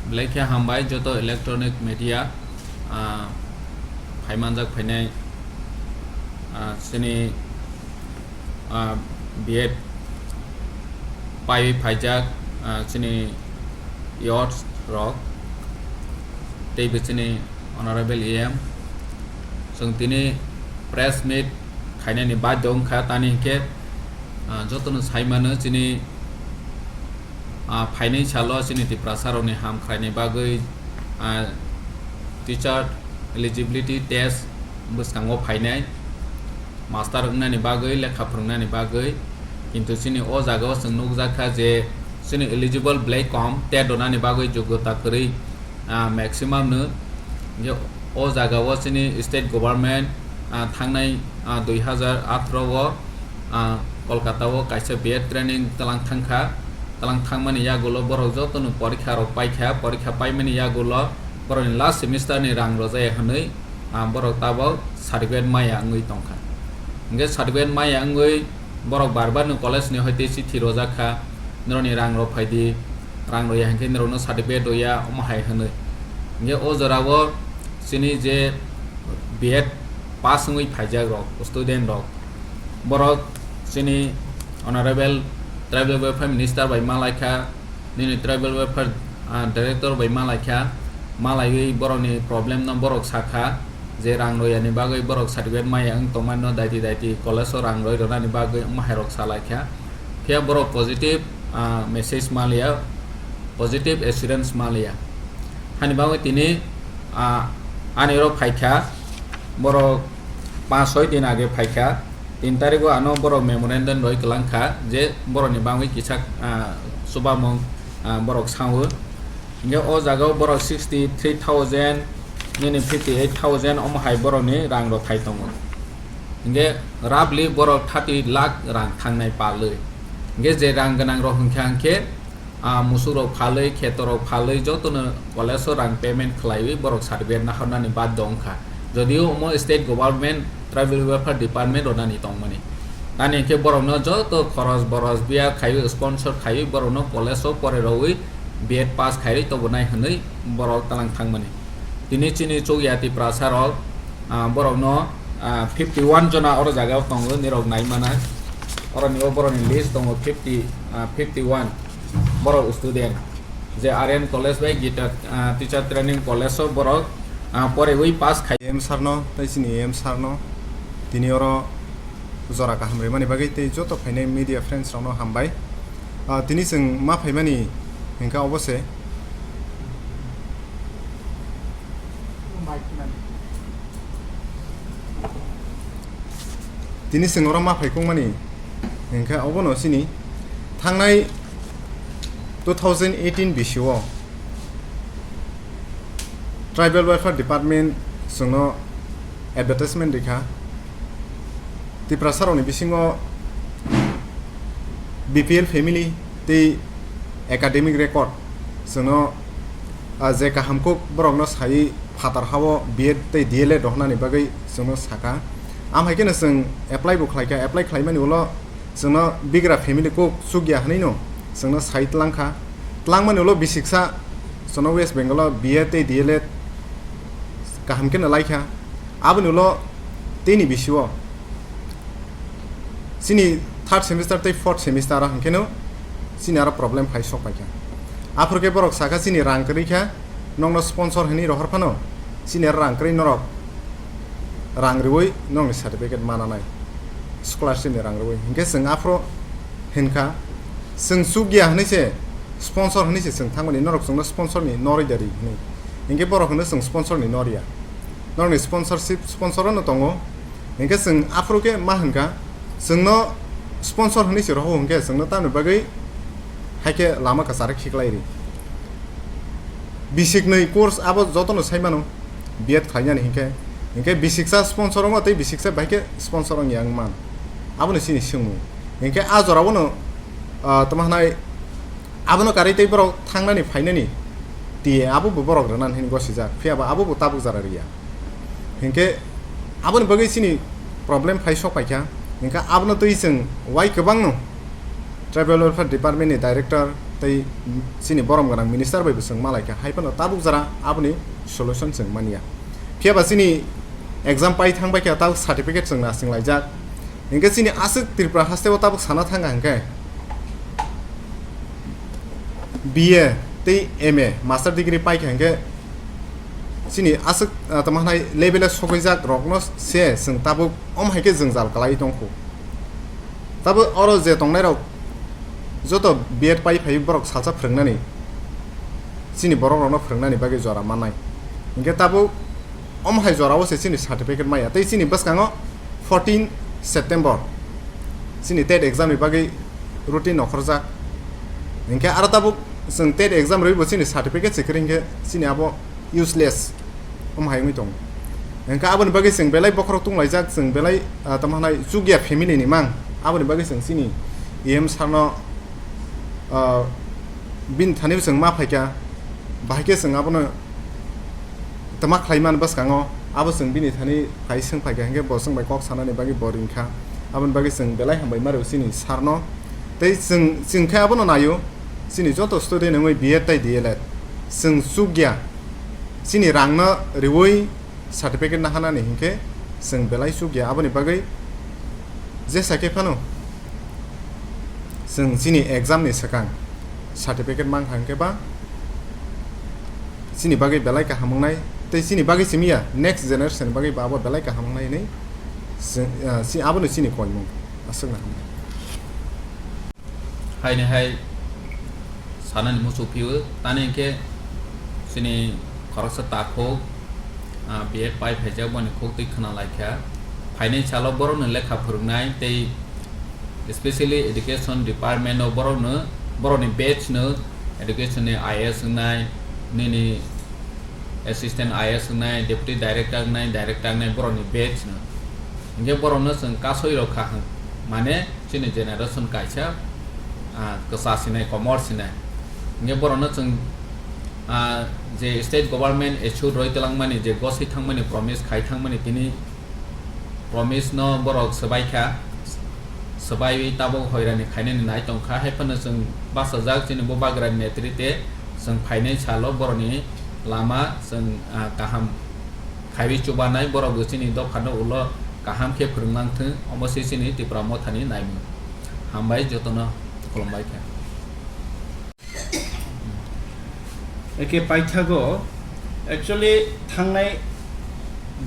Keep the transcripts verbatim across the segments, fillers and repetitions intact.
Belai khe hambai joto electronic media, ah, phaimanjak phainai, ah, chini, ah, B Ed paiwi phaijak, ah, chini youths rok, teibo chini honorable E M. Chwng tini press meet khainani badhyo wngkha, tani hinkhe, ah, jotono saimano chini, ah, phainai salo chini Tiprasa rokni ham khlainai bagwi, ah, teacher eligibility test bwskango phainai, master wngnani bagwi, lekha phwrwngnani bagwi. Kintu chini o jagao chwng nukjakha je chini eligible belai kom, tet rwnani bagwi jogyota kwrwi, ah, maximum no. Hinkhe o jagao chini state government, ah, thangnai, ah, dui hazar atharo o, ah, Kolkata o kaisa B Ed training twlang thangkha. Twlang thangmani yagulo borok jotono porikha rok paikha, porikha paimani yagulo borokni last semester ni rang rwjaya hwnwi, ah, borok tabok certificate maya wngwi tongkha. Hinkhe certificate maya wngwi borok bar bar no college ni hoite chithi rojak kha, norokni rang rok phaidi, rang rwya hinkhe norokno certificate rwya, omo hai hwnwi. Hinkhe o jorao chini je B Ed pass wngwi phaijak rok, student rok, borok chini honorable tribal welfare minister bai malaikha, nini tribal welfare, ah, director bai malaikha, malaiwi borokni problem no borok sakha, je rang royani bagwi borok certificate maya wng tongmani no daiti daiti college o rang roi rwnani bagwi wng hai rok salaikha. Phiya borok positive, ah, message maliya, positive assurance maliya. Hani bagwi tini, ah, ani oro phaikha, borok panch soi din age phaikha, tin tarikgo ano borok memorandum roi kwlangkha je borokni bagwi kisa, ah, chubamung, ah, borok sao. Hinkhe o jagao borok sixty three thousand, nini fifty eight thousand omo hai borokni rang rok thai tongo. Hinkhe roughly borok thirty lakh rang thangnai palwi. Hinkhe je rang gwnang rok hinkha hinkhe, ah, musuk rok phalwi, kheto rok phalwi jotono college o rang payment khlaiwi borok certificate nahornani badhyo wngkha. Jodio omo state government tribal welfare department rwnani tongmani. Tani hinkhe borokno joto khoros boros biya khaiwi sponsor khaiwi borokno college o pore rwwi B Ed pass khaiwi tobonai hwnwi borok twlang thangmani. Tini chini chukya Tiprasa rok, ah, borokno, ah, fifty one jona oro jagao tongo, nirok naimana. Oroni o borokni list tongo fifty, ah, fifty one borok student. Je R N college bai Gita, ah, teacher training college o borok, ah, poriwi pass khai. M sir no, tai chini M sir no tini oro jora kaham rimani bagwi tei joto phainai media friends rokno hambai. Ah, tini chwng ma phaimani hinkha obo se. Tini chwng oro ma phaikukmani hinkha obono chini thangnai two thousand eighteen bisio Tribal Welfare Department chwngno advertisement rikha. Tiprasa rokni bisingo B P L family tei academic record chwngno, ah, je kaham kuk borokno sai phatar hao B Ed tei D L Ed rohornani bagwi chwngno sakha. Am hai kheno chwng apply bo khlaikha, apply khlaimani ulo chwngno bigra family kuk chukya hwnwi no chwngno sai twlang kha. Twlangmani ulo bisiksa chwngno West Bengal o B Ed tei D L Ed kaham kheno laikha. Aboni ulo tini bisio chini third semester tei fourth semester o hwnkheno chini aro problem phai sok paikha. Aphuru khe borok sakha chini rang kwrwi kha, nokno sponsor hwnwi rohor phano chini aro rang kwrwi norok rang riwi nokni certificate mananai, scholarship ni rang riwi. Hinkhe chwng aphuru hinkha, chwng chukya hwnwi se sponsor hwnwi se chwng thangmani, norok chwngno sponsor ni norwi da ri hwnwi. Hinkhe borok hwno chwng sponsor ni norya. Norokni sponsorship, sponsor no tongo. Hinkhe chwng aphuru khe ma hwnka, chwngno sponsor hwnwi se rohor hinkhe chwngno tamni bagwi hai khe lama kwcharo khiklai ri. Bisiknwi course abo jotono sai mano, B Ed khlainani hinkhe, hinkhe bisiksa sponsor wngma tei bisiksa bai khe sponsor wngya wng man. Abono chini swngmung. Hinkhe a jorao no, ah, tamo hwnai abono karwi tei borok thangnani phainani T A abo bo borok rwnani hwnwi gosijak, phiya ba abo bo tabuk jora riya. Hinkhe aboni bagwi chini problem phai sok paikha. Hinkhe abono twi chwng wai kwbangno Tribal Welfare Department ni Director, tei chini borom gwnang minister bai bo chwng malaikha, hai phano tabuk jora aboni solution chwng manya. Phiya ba chini exam pai thang bai kha, tabuk certificate chwng nasing laijak. Hinkhe chini aswk Tripura haste o tabuk sana thang kha hinkhe B A tei M A master degree pai kha hinkhe chini aswk, ah, tamo hwnai level o sokwijak rokno se chwng tabuk om hai khe jwngjal kwlai tongkhu. Tabuk oro je tongnai rok joto B Ed pai phai borok salsa phwrwngnani, chini borok rokno phwrwngnani bagwi jora mannai. Hinkhe tabuk om hai jora o se chini certificate maya tei chini bwskango fourteen September chini TET exam ni bagwi routine nokhorjak. Hinkhe aro tabuk chwng TET exam rwi bo chini certificate se kwrwi hinkhe chini abo useless om hai wngwi tongo. Hinkhe aboni bagwi chwng belai bokhorok tunglaijak, chwng belai, ah, tamo hwnai chukya family ni mang, aboni bagwi chwng chini E M sir no, ah, bini thani chwng ma phaikha, bahai khe chwng abono tama khlai man bwskango, abo chwng bini thani phai swng phaikha, hinkhe bo chwng bai kok sanani bagwi bo ringkha, aboni bagwi chwng belai hambai ma rw chini sir no. Tei chwng, chwng khe abono naio, chini joto student wngwi B Ed tei D L Ed, chwng chukya, chini rangno riwi certificate nahanani hinkhe chwng belai chukya, aboni bagwi jesa khe phano chwng chini exam ni swkang certificate mankha hinkhe ba chini bagwi belai kaham wngnai, tei chini bagwi simi ya next generation bagwi ba abo belai kaham wngnai hinwi chwng, ah, chi-, abono chini koimung aswk na hamnai. Haini hai sanani muchuk phio, tani hinkhe chini khoroksa takhuk, ah, B Ed pai phaijak, boni khuk twi khna laikha. Phainai salo borokno lekha phwrwngnai tei specially education department o borokno, borokni batch no education ni I A S wngnai, nini assistant I A S wngnai, deputy director wngnai, director wngnai borokni batch no. Hinkhe borokno chwng kasoi rokha hwn, mane chini generation kaisa, ah, kwcha sinai, komor sinai. Hinkhe borokno chwng, ah, je state government issue roi twlangmani, je gosoi thangmani, promise khai thangmani, tini promise no borok swbai kha, swbaiwi tabuk hoirani khainani nai tongkha, hai phano chwng bachajak chini bubagrani netrite chwng phainai salo borokni lama chwng, ah, kaham khaiwi chubanai, borok bo chini dophano ulo kaham khe phwrwnglang thwng, omo se chini Tipra Mothani naimung. Hambai jotono, khulumbai kha. Eke paithago, actually, thangnai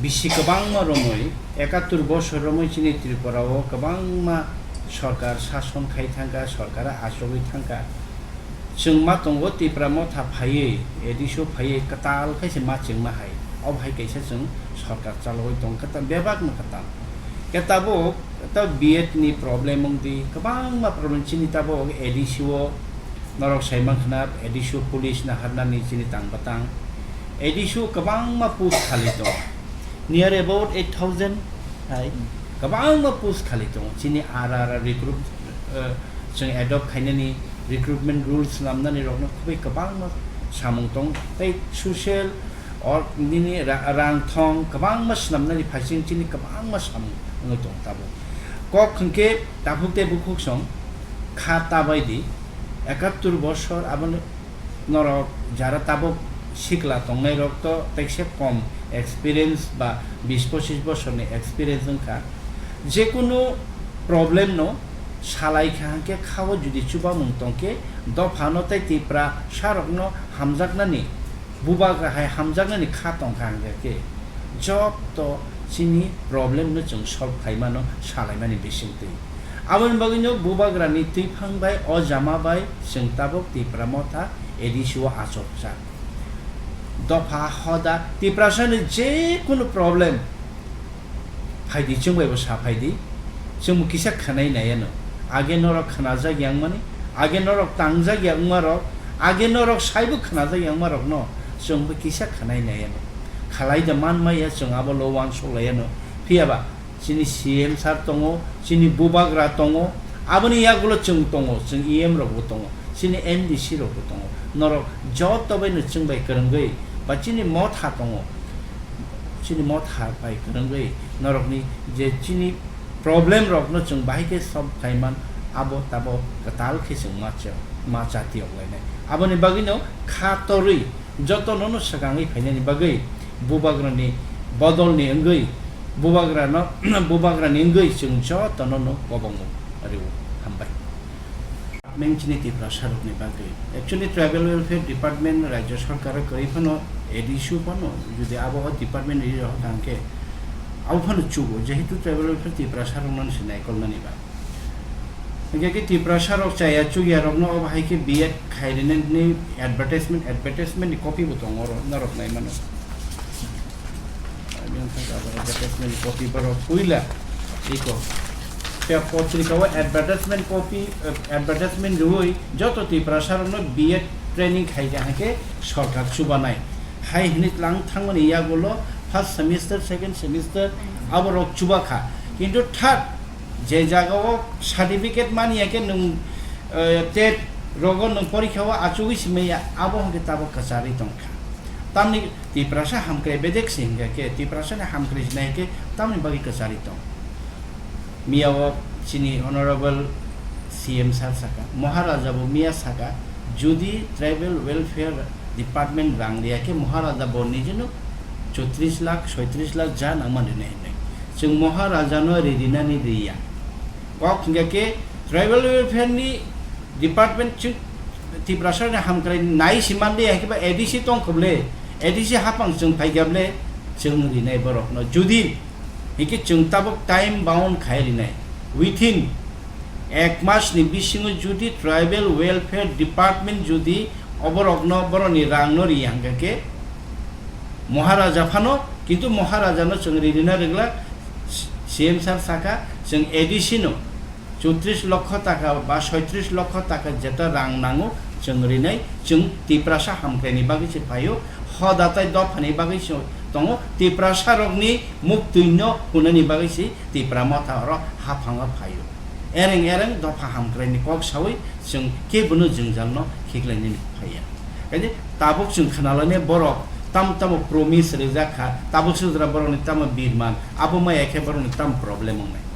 bisi kwbangma romwi, ekattur bosor romwi chini Tripura o kwbangma sorkar sason khai thangkha, sorkar achugwi thangkha. Chwng ma tongo Tipra Motha phaiwi, A D C o phaiwi kwtal khe se ma chwngma hai. Obo hai kaisa chwng sorkar chalogwi tong kwtal, bebak no kwtal. Khe tabuk ta B Ed ni problem wng di, kwbangma problem chini tabuk A D C o norok sai mankha na, A D C o police naharnani chini tang batang. A D C o kwbangma post khali tongo. Near about eight thousand hai kwbangma post khali tongo. Chini ara ara recruit, eh, chwng adopt khainani recruitment rules swnamnani rokno khubui kwbangma samung tongo. Tei social or nini ra-, rang thong kwbangma swnamnani phaising chini kwbangma samung wngwi tongo tabuk. Kok hwnkhe takhuk tei bukhuk song kha ta bai di, ekattur bosor abono norok jara tabuk sikla tongnai rok to tekse kom experience ba bis pochis bosorni experience wngkha. Jekunu problem no salai kha hwnkhe khao jodi chubamung tongkhe dophano tei Tipra sarokno hamjaknani, bubagra hai hamjaknani kha tongkha hwnkhe jotto chini problem no chwng solve khaimano salaimani bisingtwi. Aboni bagwino bubagrani twiphang bai o jama bai chwng tabuk Tipra Motha A D C o achukjak. Dopha hoda Tiprasani jekunu problem phaidi chwng bai bo sa phaidi, chwng bo kisa khwnai nai ano. Age norok khwnajak yangmani, age norok tangjak yangma rok, age norok saibo khwnajak yangma rokno chwng bo kisa khwnai nai ano. Khalai da man maya chwng abo lo uansuk lai ano. Phiya ba chini C M sir tongo, chini bubagra tongo, aboni yagulo chwng tongo, chwng E M rok bo tongo, chini M D C rok bo tongo. Norok joto bai no chwng bai kwrwngwi ba chini motha tongo, chini motha bai kwrwngwi norokni je chini problem rokno chwng bahai khe solve khai man, abo tabo kwtal khe chwng ma chwng. ma chati yoglainai. Aboni bagwino kha torwi jotono no swkangwi phainani bagwi bubagrani bodolni wngwi bubagrano bubagrani wngwi chwng jotono no kobongo rw. Hambai. Department chini Tiprasa rokni bagwi. Actually, Tribal Welfare Department Rajya Sarkar kwrwi phano A D C phano jodi abo o department ri rok hwnkhe abo phano chugo, jehetu Tribal Welfare Tiprasa rokno se naikolnani ba. Hingke ki Tiprasa rok chaya chukya rokno obo hai khe B Ed khairina ni advertisement, advertisement ni copy bo tongo oro norok nai mano. Advertisement ni copy borok puila iko. Pe potrika o advertisement copy, eh, advertisement rwui joto Tiprasa rokno B Ed training khaikha hingke sorkar chubanai. Hai hinwi tlang thangmani yagulo first semester, second semester aborok chubakha. Kintu third je jaga o certificate mani ya khe nwng, eh, tet rogo nwng porikha o achugwi simi ya, abo hwnkhe tabok kwcharwi tongkha. Tamni Tiprasa hamkrai bedek se hingkha khe, Tiprasa ni hamkrai sinai khe tamni bagwi kwcharwi tong. Miya o chini Honorable C M sir saka, Maharaja bo miya saka, jodi Tribal Welfare Department rang riya khe Maharaja bo nijino chotris lakh, soitris lakh ja nangmani hinwi. Chwng Maharaja no ri rinani riya. Kok hingkha khe Tribal Welfare ni department chwng Tiprasa ni hamkrai nai si mandi ya khe ba A D C tong khoble, A D C hapang chwng phai kha ble chwng rinai borok no. Jodi hingke chwng tabok time bound khai rinai, within ek mas ni bisingo jodi Tribal Welfare Department jodi oborokno boroni rang no ri hingkha khe Maharaja phano, kintu Maharaja no chwng ri rina rwgla. C M sir saka chwng A D C no chotris lokho taka ba soitris lokho taka jeta rang nango chwng rinai, chwng Tiprasa hamkrai ni bagwi se phaio, hoda tai dopha ni bagwi se tongo, Tiprasa rokni muktwi no hunani bagwi se Tipra motha oro haphango phaio. Ereng ereng dopha hamkrai ni kok sawi chwng kebono jwngjal no khiklai nini phaiya. Kaje tabuk chwng khna lainai borok tam tamo promise rijak kha, tabuk sudra borok ni tamo birman, abo maya khe borok ni tamo problem wngnai.